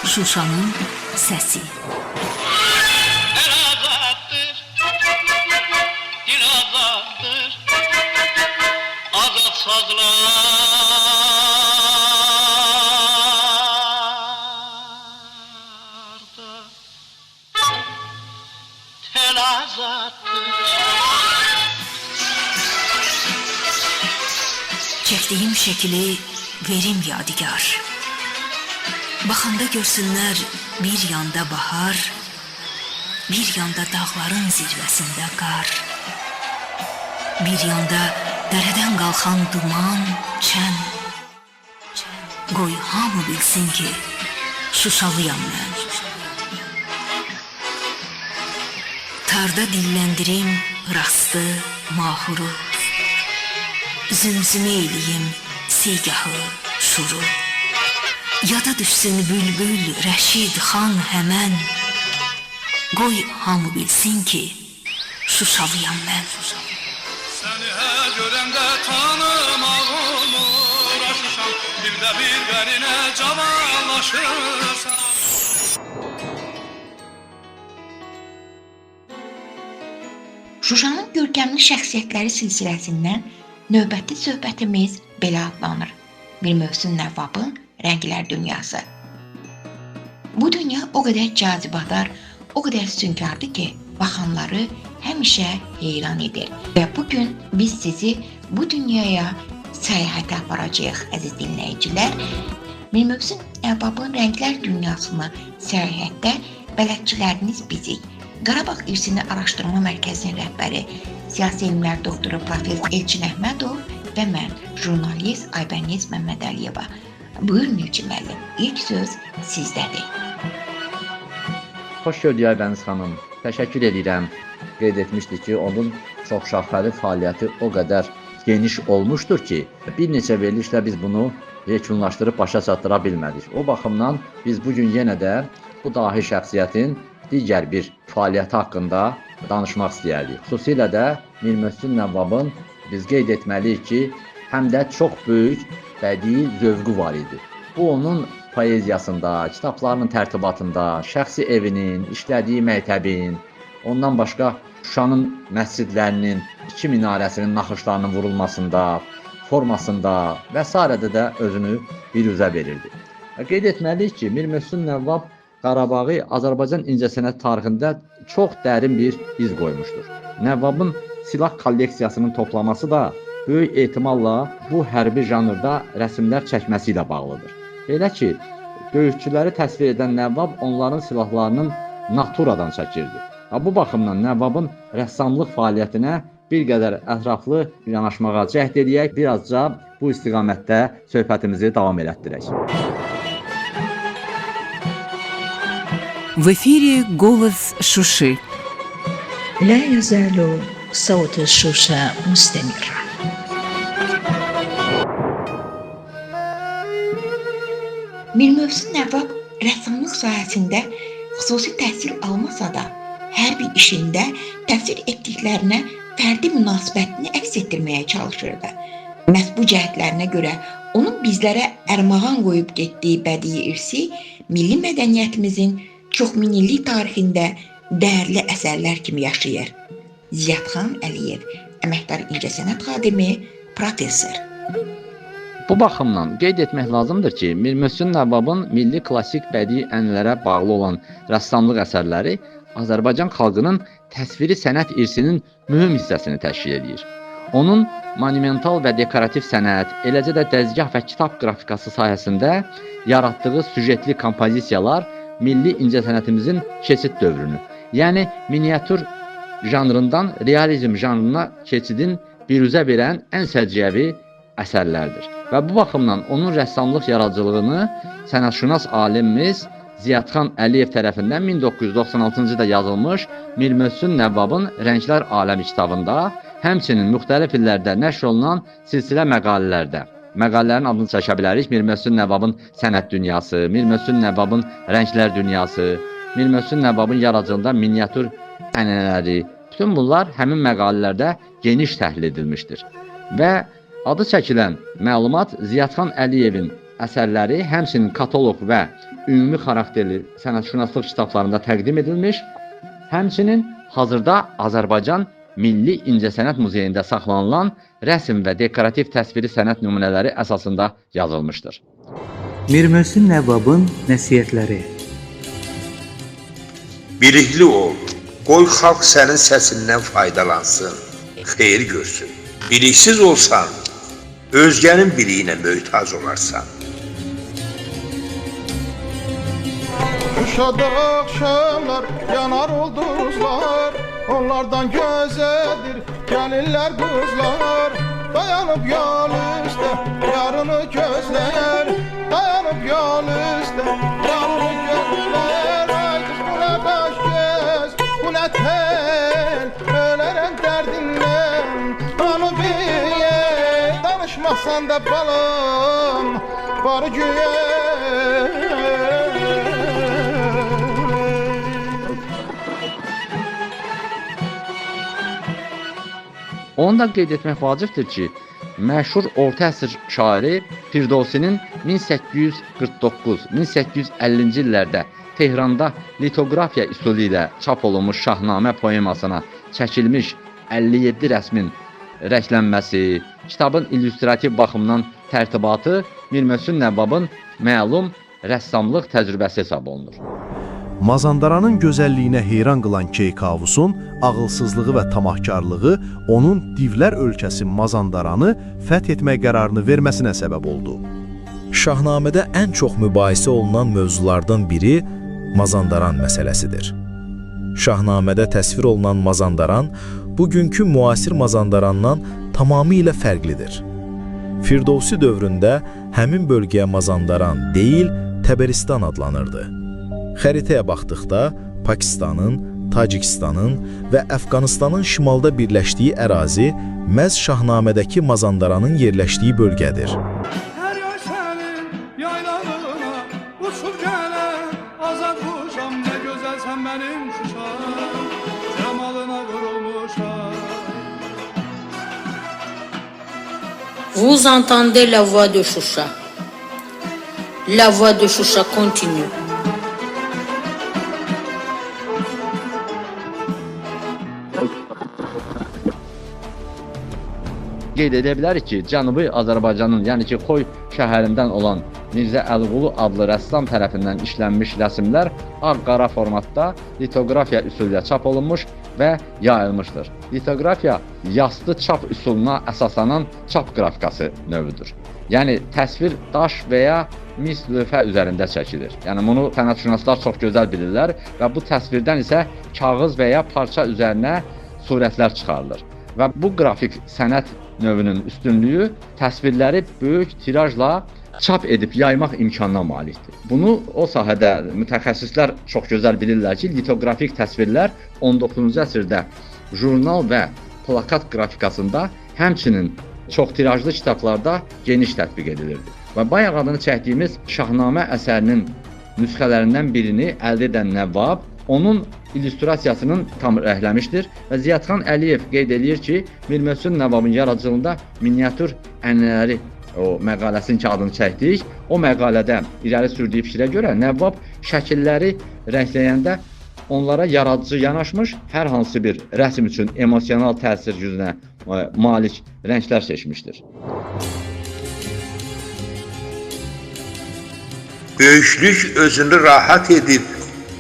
Şuşanın səsi. El azaddır, dil azaddır, azad sazlarda tel azaddır. Çəkdiyim şəkili verim yadigar. Baxanda görsünlər bir yanda bahar, bir yanda dağların zirvəsində qar. Bir yanda dərədən qalxan duman, çən. Qoy hamı bilsin ki, Şuşalıyam mən. Tarda dilləndirim rastı, mahuru. Zümzümə eləyim segahı, şuru. Yada düşsün bülbül, Rəşid xan həmən. Qoy hamı bilsin ki, Şuşalıyam mən. Səni hər görəndə tanımaq olmur ay Şuşam. Bir də bir qərinə cavanlaşırsan. Şuşanın görkəmli şəxsiyyətləri silsiləsindən növbəti söhbətimiz belə adlanır. Mir Möhsün Nəvvabın rənglər dünyası. Bu dünya o qədər cazibədar, o qədər füsunkardır ki, baxanları həmişə heyran edir. Və bu gün biz sizi bu dünyaya səyahətə aparacağıq, əziz dinləyicilər. Mir Möhsün Nəvvabın rənglər dünyasına səyahətdə bələdçiləriniz bizik. Qarabağ İrsini Araşdırma Mərkəzinin rəhbəri, siyasi elmlər doktoru professor Elçin Əhmədov və mən, jurnalist Aybəniz Məmmədəliyeva. Buyurun Elçin müəllim, ilk söz sizdədir. Xoş gördük Aybəniz xanım. Təşəkkür edirəm. Qeyd etmişdik ki, onun çoxşaxəli fəaliyyəti o qədər geniş olmuşdur ki, bir neçə verilişlə biz bunu yekunlaşdırıb başa çatdıra bilmədik. O baxımdan biz bu gün yenə də bu dahi şəxsiyyətin digər bir fəaliyyəti haqqında danışmaq istəyərdik. Xüsusilə də Mir Möhsün Nəvvabın biz qeyd etməliyik ki, həm də çox böyük bədii zövqü var idi. Bu onun poeziyasında, kitablarının tərtibatında, şəxsi evinin, işlədiyi məktəbin, ondan başqa Şuşanın məscidlərinin iki minarəsinin naxışlarının vurulmasında, formasında və sairədə də özünü biruzə verirdi. Və qeyd etməliyik ki, Mir Möhsün Nəvvab Qarabağı Azərbaycan incəsənət tarixində çox dərin bir iz qoymuşdur. Nəvvabın silah kolleksiyasının toplaması da böyük ehtimalla bu hərbi janrda rəsmlər çəkməsi ilə bağlıdır. Belə ki, döyüşçüləri təsvir edən Nəvvab onların silahlarının naturadan çəkirdi. Və bu baxımdan Nəvvabın rəssamlıq fəaliyyətinə bir qədər ətraflı yanaşmağa cəhd eləyək, birazca bu istiqamətdə söhbətimizi davam elətdirək. В эфире «Голос Шуши». لا يزال صوت الشوشة مستمرا. Mir Möhsün Nəvvab rəssamlıq sahəsində xüsusi təhsil almasa da, hər bir işində təsvir etdiklərinə fərdi münasibətini əks etdirməyə çalışırdı. Məhz bu cəhətlərinə görə onun bizlərə ərmağan qoyub getdiyi bədii irsi milli mədəniyyətimizin çoxminillik tarixində dəyərli əsərlər kimi yaşayır. Ziyadxan Əliyev, əməkdar incəsənət xadimi, professor. Bu baxımdan qeyd etmək lazımdır ki, Mir Möhsün Nəvvabın milli klassik bədii ənənələrə bağlı olan rəssamlıq əsərləri Azərbaycan xalqının təsviri sənət irsinin mühüm hissəsini təşkil edir. Onun monumental və dekorativ sənət, eləcə də dəzgah və kitab qrafikası sahəsində yaratdığı süjetli kompozisiyalar milli incəsənətimizin keçid dövrünü, yəni miniatür janrından realizm janrına keçidin biruzə verən ən səciyyəvi əsərlərdir. Və bu baxımdan onun rəssamlıq yaradıcılığını sənətşünas alimimiz Ziyadxan Əliyev tərəfindən 1996-cı ildə yazılmış Mir Möhsün Nəvvabın Rənglər Aləmi kitabında, həmçinin müxtəlif illərdə nəşr olunan silsilə məqalələrdə, məqalələrin adını çəkə bilərik. Mir Möhsün Nəvvabın Sənət Dünyası, Mir Möhsün Nəvvabın Rənglər Dünyası, Mir Möhsün Nəvvabın yaradıcılığında miniatür ənənələri, bütün bunlar həmin məqalələrdə geniş təhlil edilmişdir. Və adı çəkilən məlumat Ziyadxan Əliyevin əsərləri həmçinin kataloq və ümumi xarakterli sənətşünaslıq kitablarında təqdim edilmiş, həmçinin hazırda Azərbaycan Milli İncəsənət Muzeyində saxlanılan rəsm və dekorativ təsviri sənət nümunələri əsasında yazılmışdır. Mir Möhsün Nəvvabın nəsihətləri. Bilikli ol, qoy xalq sənin səsindən faydalansın, xeyir görsün. Biliksiz olsan, özgənin biliyinə möhtac olarsan. Şuşada axşamlar yanar ulduzlar, onlardan gözəldir gəlinlər qızlar. Dayanıb yol üstə yarını gözlər, dayanıb yol üstə yarını gözlər. Ay qız bu nə qaş göz, bu nə tel, ölərəm dərdindən, anı biyə. Danışmasan da balım, barı güyə. Onu da qeyd etmək vacibdir ki, məşhur orta əsr şairi Firdovsinin 1849-1850-ci illərdə Tehranda litoqrafiya üsulu ilə çap olunmuş Şahnamə poemasına çəkilmiş 57 rəsmin rənglənməsi, kitabın illüstrativ baxımdan tərtibatı Mir Möhsün Nəvvabın məlum rəssamlıq təcrübəsi hesab olunur. Mazandaranın gözəlliyinə heyran qılan Keykavusun ağılsızlığı və tamahkarlığı onun divlər ölkəsi Mazandaranı fəth etmək qərarını verməsinə səbəb oldu. Şahnamədə ən çox mübahisə olunan mövzulardan biri Mazandaran məsələsidir. Şahnamədə təsvir olunan Mazandaran bugünkü müasir Mazandarandan tamamilə fərqlidir. Firdovsi dövründə həmin bölgəyə Mazandaran deyil, Təbəristan adlanırdı. Xəritəyə baxdıqda Pakistanın, Tacikistanın və Əfqanistanın şimalda birləşdiyi ərazi məhz Şahnamədəki Mazandaranın yerləşdiyi bölgədir. Hər yay sənin yaylağına uçub gələn azad quşam, nə gözəlsən mənim Şuşam, camalına vurulmuşam. Vous entendez la voix de Shusha. La voix de Shusha continue. Qeyd edə bilərik ki, Cənubi Azərbaycanın, yəni ki, Xoy şəhərindən olan Mirzə Əliqulu adlı rəssam tərəfindən işlənmiş rəsmlər ağ-qara formatda litoqrafiya üsulu ilə çap olunmuş və yayılmışdır. Litoqrafiya yastı çap üsuluna əsaslanan çap qrafikası növüdür. Yəni təsvir daş və ya mis lövhə üzərində çəkilir. Yəni bunu sənətşünaslar çox gözəl bilirlər və bu təsvirdən isə kağız və ya parça üzərinə surətlər çıxarılır. Və bu qrafik sənət növünün üstünlüyü təsvirləri böyük tirajla çap edib yaymaq imkanına malikdir. Bunu o sahədə mütəxəssislər çox gözəl bilirlər ki, litoqrafik təsvirlər 19-cu əsrdə jurnal və plakat qrafikasında, həmçinin çox tirajlı kitablarda geniş tətbiq edilirdi. Və bayaq adını çəkdiyimiz Şahnamə əsərinin nüsxələrindən birini əldə edən Nəvvab onun illüstrasiyasının tam rəhləmişdir və Ziyadxan Əliyev qeyd eləyir ki, Mir Möhsün Nəvvabın yaradıcılığında miniatür ənənələri o məqaləsinin ki adını çəkdik, o məqalədə irəli sürdüyü fikrə görə Nəvvab şəkilləri rəngləyəndə onlara yaradıcı yanaşmış, hər hansı bir rəsm üçün emosional təsir gücünə malik rənglər seçmişdir. Böyüklük özünü rahat edib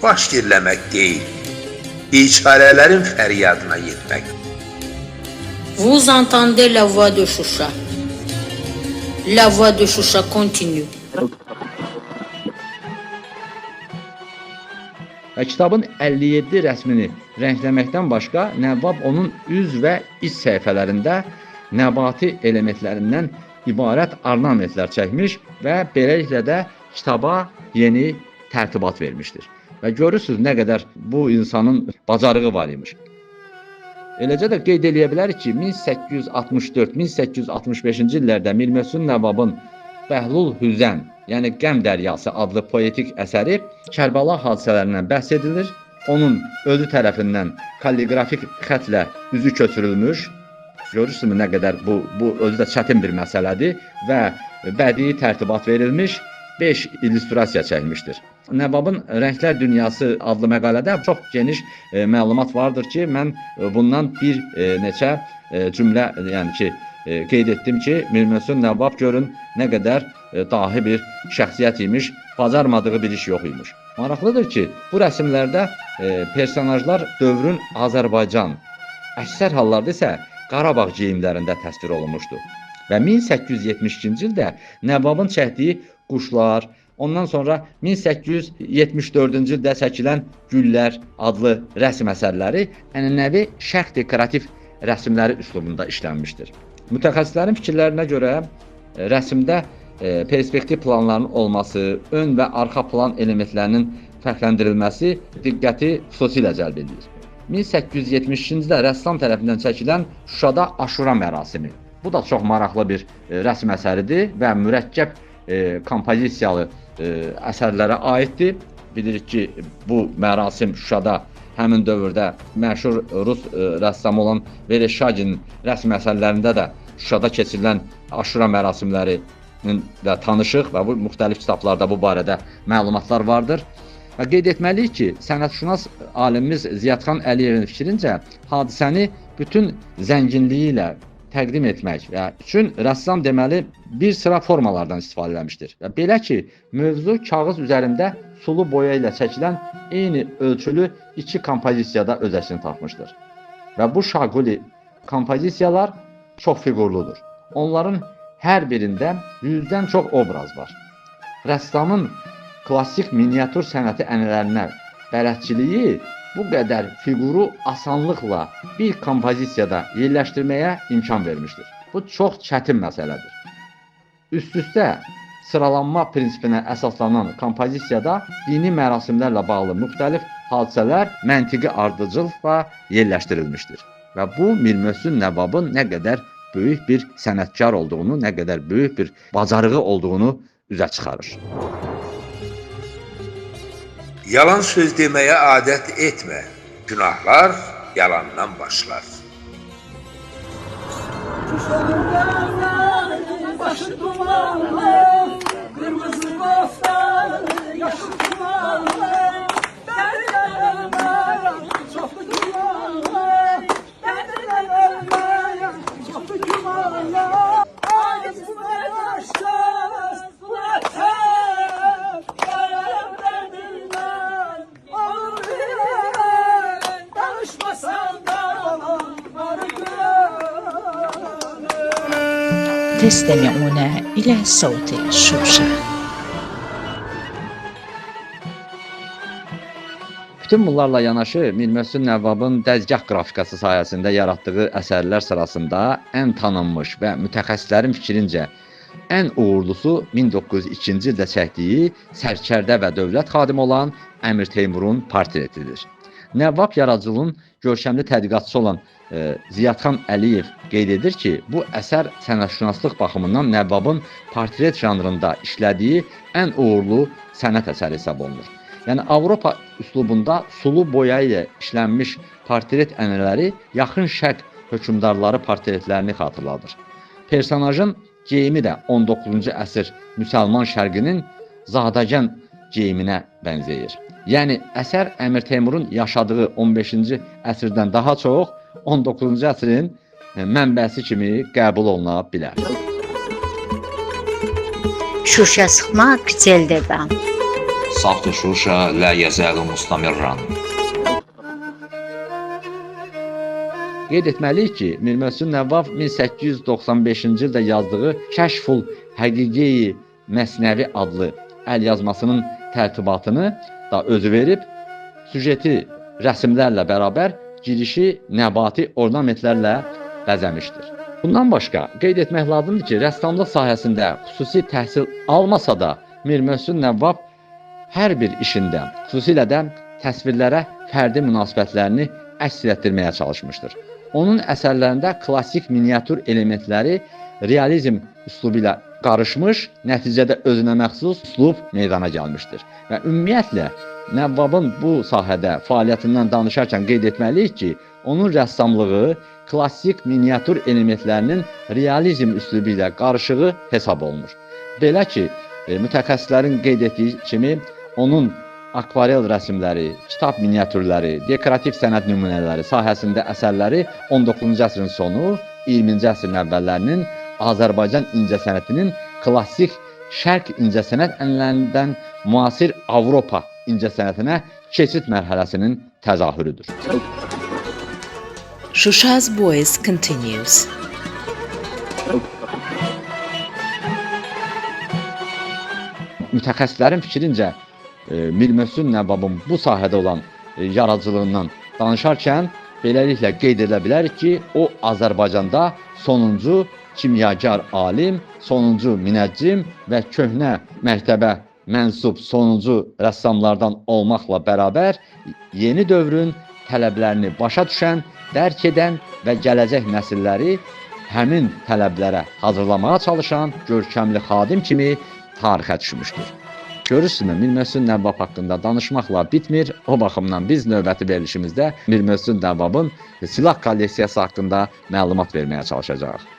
baş girləmək deyil, biçarələrin fəryadına yetmək. Vous entendez la voix de Shusha. La voix de Shusha continue. Və kitabın 57 rəsmini rəngləməkdən başqa Nəvvab onun üz və iç səhifələrində nəbati elementlərindən ibarət ornamentlər çəkmiş və beləliklə də kitaba yeni tərtibat vermişdir. Və görürsünüz nə qədər bu insanın bacarığı var imiş. Eləcə də qeyd eləyə bilərik ki, 1864-1865-ci illərdə Mir Möhsün Nəvvabın Bəhlul Hüzən, yəni Qəm Dəryası adlı poetik əsəri Kərbəla hadisələrindən bəhs edilir. Onun özü tərəfindən kalliqrafik xətlə üzü köçürülmüş, Görürsünüzmü nə qədər bu özü də çətin bir məsələdir və bədii tərtibat verilmiş 5 illüstrasiya çəkmişdir. Nəvvabın Rənglər Dünyası adlı məqalədə çox geniş məlumat vardır ki, mən bundan bir neçə cümlə, yəni ki, qeyd etdim ki, Mir Möhsün Nəvvab görün nə qədər dahi bir şəxsiyyət imiş, bacarmadığı bir iş yox imiş. Maraqlıdır ki, bu rəsmlərdə personajlar dövrün Azərbaycan, əksər hallarda isə Qarabağ geyimlərində təsvir olunmuşdur. Və 1872-ci ildə Nəvvabın çəkdiyi quşlar, ondan sonra 1874-cü ildə çəkilən Güllər adlı rəsm əsərləri ənənəvi şərq dekorativ rəsmləri üslubunda işlənmişdir. Mütəxəssislərin fikirlərinə görə rəsmdə perspektiv planların olması, ön və arxa plan elementlərinin fərqləndirilməsi diqqəti xüsusilə cəlb edir. 1872-ci ildə rəssam tərəfindən çəkilən Şuşada Aşura mərasimi. Bu da çox maraqlı bir rəsm əsəridir və mürəkkəb kompozisiyalı əsərlərə aiddir. Bilirik ki, bu mərasim Şuşada həmin dövrdə məşhur rus rəssamı olan Vereşaginin rəsm əsərlərində də Şuşada keçirilən Aşura mərasimlərinin də tanışıq və bu müxtəlif kitablarda bu barədə məlumatlar vardır. Və qeyd etməliyik ki, sənətşünas alimimiz Ziyadxan Əliyevin fikrincə hadisəni bütün zənginliyi ilə təqdim etmək və üçün rəssam deməli bir sıra formalardan istifadə eləmişdir. Və belə ki, mövzu kağız üzərində sulu boya ilə çəkilən eyni ölçülü iki kompozisiyada öz əksini tapmışdır. Və bu şaquli kompozisiyalar çox fiqurludur. Onların hər birində 100-dən çox obraz var. Rəssamın klassik miniatür sənəti ənənələrinə bələdçiliyi bu qədər fiquru asanlıqla bir kompozisiyada yerləşdirməyə imkan vermişdir. Bu çox çətin məsələdir. Üst-üstə sıralanma prinsipinə əsaslanan kompozisiyada dini mərasimlərlə bağlı müxtəlif hadisələr məntiqi ardıcıllıqla yerləşdirilmişdir. Və bu Mir Möhsün Nəvvabın nə qədər böyük bir sənətkar olduğunu, nə qədər böyük bir bacarığı olduğunu üzə çıxarır. Yalan söz deməyə adət etmə. Günahlar yalandan başlar. Başı dumanlı, kırmızı koftalı, yaşıl dumanlı, derdiler ölmeye, çoklu dumanlı, derdiler ölmeye, çoklu dumanlı. Ay bu ne taşlar, bu ne ter, yararım derdinden, olur bilen, danışmasan da olanları gülen. تستمعون إلى صوت شوشة. Bütün bunlarla yanaşı Mir Möhsün Nəvvabın dəzgah qrafikası sayəsində yaratdığı əsərlər sırasında ən tanınmış və mütəxəssislərin fikrincə ən uğurlusu 1902-ci ildə çəkdiyi sərkərdə və dövlət xadimi olan Əmir Teymurun portretidir. Nəvvab yaradıcılığının görkəmli tədqiqatçısı olan Ziyadxan Əliyev qeyd edir ki, bu əsər sənətşünaslıq baxımından Nəvvabın portret janrında işlədiyi ən uğurlu sənət əsəri hesab olunur. Yəni Avropa üslubunda sulu boya ilə işlənmiş portret ənənələri yaxın şərq hökmdarları portretlərini xatırladır. Personajın geyimi də 19-cu əsr müsəlman şərqinin zadəgan geyiminə bənzəyir. Yəni əsər Əmir Teymurun yaşadığı 15-ci əsrdən daha çox 19-cu əsrin mənbəsi kimi qəbul oluna bilər. Şuşa sıxma küçəldədən. Savt Şuşa lə yəzəlu mustamirran. Qeyd etməliyik ki, Mir Möhsün Nəvvab 1895-ci ildə yazdığı Kəşful Həqiqi Məsnəvi adlı əlyazmasının tərtibatını da özü verib, süjeti rəsmlərlə bərabər girişi nəbati ornamentlərlə bəzəmişdir. Bundan başqa qeyd etmək lazımdır ki, rəssamlıq sahəsində xüsusi təhsil almasa da Mir Möhsün Nəvvab hər bir işində, xüsusilə də təsvirlərə fərdi münasibətlərini əks etdirməyə çalışmışdır. Onun əsərlərində klassik miniatür elementləri realizm üslubu ilə qarışmış, nəticədə özünə məxsus üslub meydana gəlmişdir. Və ümumiyyətlə Nəvvabın bu sahədə fəaliyyətindən danışarkən qeyd etməliyik ki, Onun rəssamlığı klassik miniatür elementlərinin realizm üslubu ilə qarışığı hesab olunur. Belə ki, mütəxəssislərin qeyd etdiyi kimi, onun akvarel rəsmləri, kitab miniatürləri, dekorativ sənət nümunələri sahəsində əsərləri 19-cu əsrin sonu, 20-ci əsrin əvvəllərinin Azərbaycan incəsənətinin klassik şərq incəsənət ənənələrindən müasir Avropa incəsənətinə keçid mərhələsinin təzahürüdür. Shusha's Voice continues. Mütəxəssislərin fikrincə, Mir Möhsün Nəvvabın bu sahədə olan yaradıcılığından danışarkən beləliklə qeyd edə bilərik ki, o Azərbaycanda sonuncu kimyagar alim, sonuncu münəccim və köhnə məktəbə mənsub sonuncu rəssamlardan olmaqla bərabər yeni dövrün tələblərini başa düşən, dərk edən və gələcək nəsilləri həmin tələblərə hazırlamağa çalışan görkəmli xadim kimi tarixə düşmüşdür. Görürsünüzmü, Mir Möhsün Nəvvab haqqında danışmaqla bitmir. O baxımdan biz növbəti verilişimizdə Mir Möhsün Nəvvabın silah kolleksiyası haqqında məlumat verməyə çalışacağıq.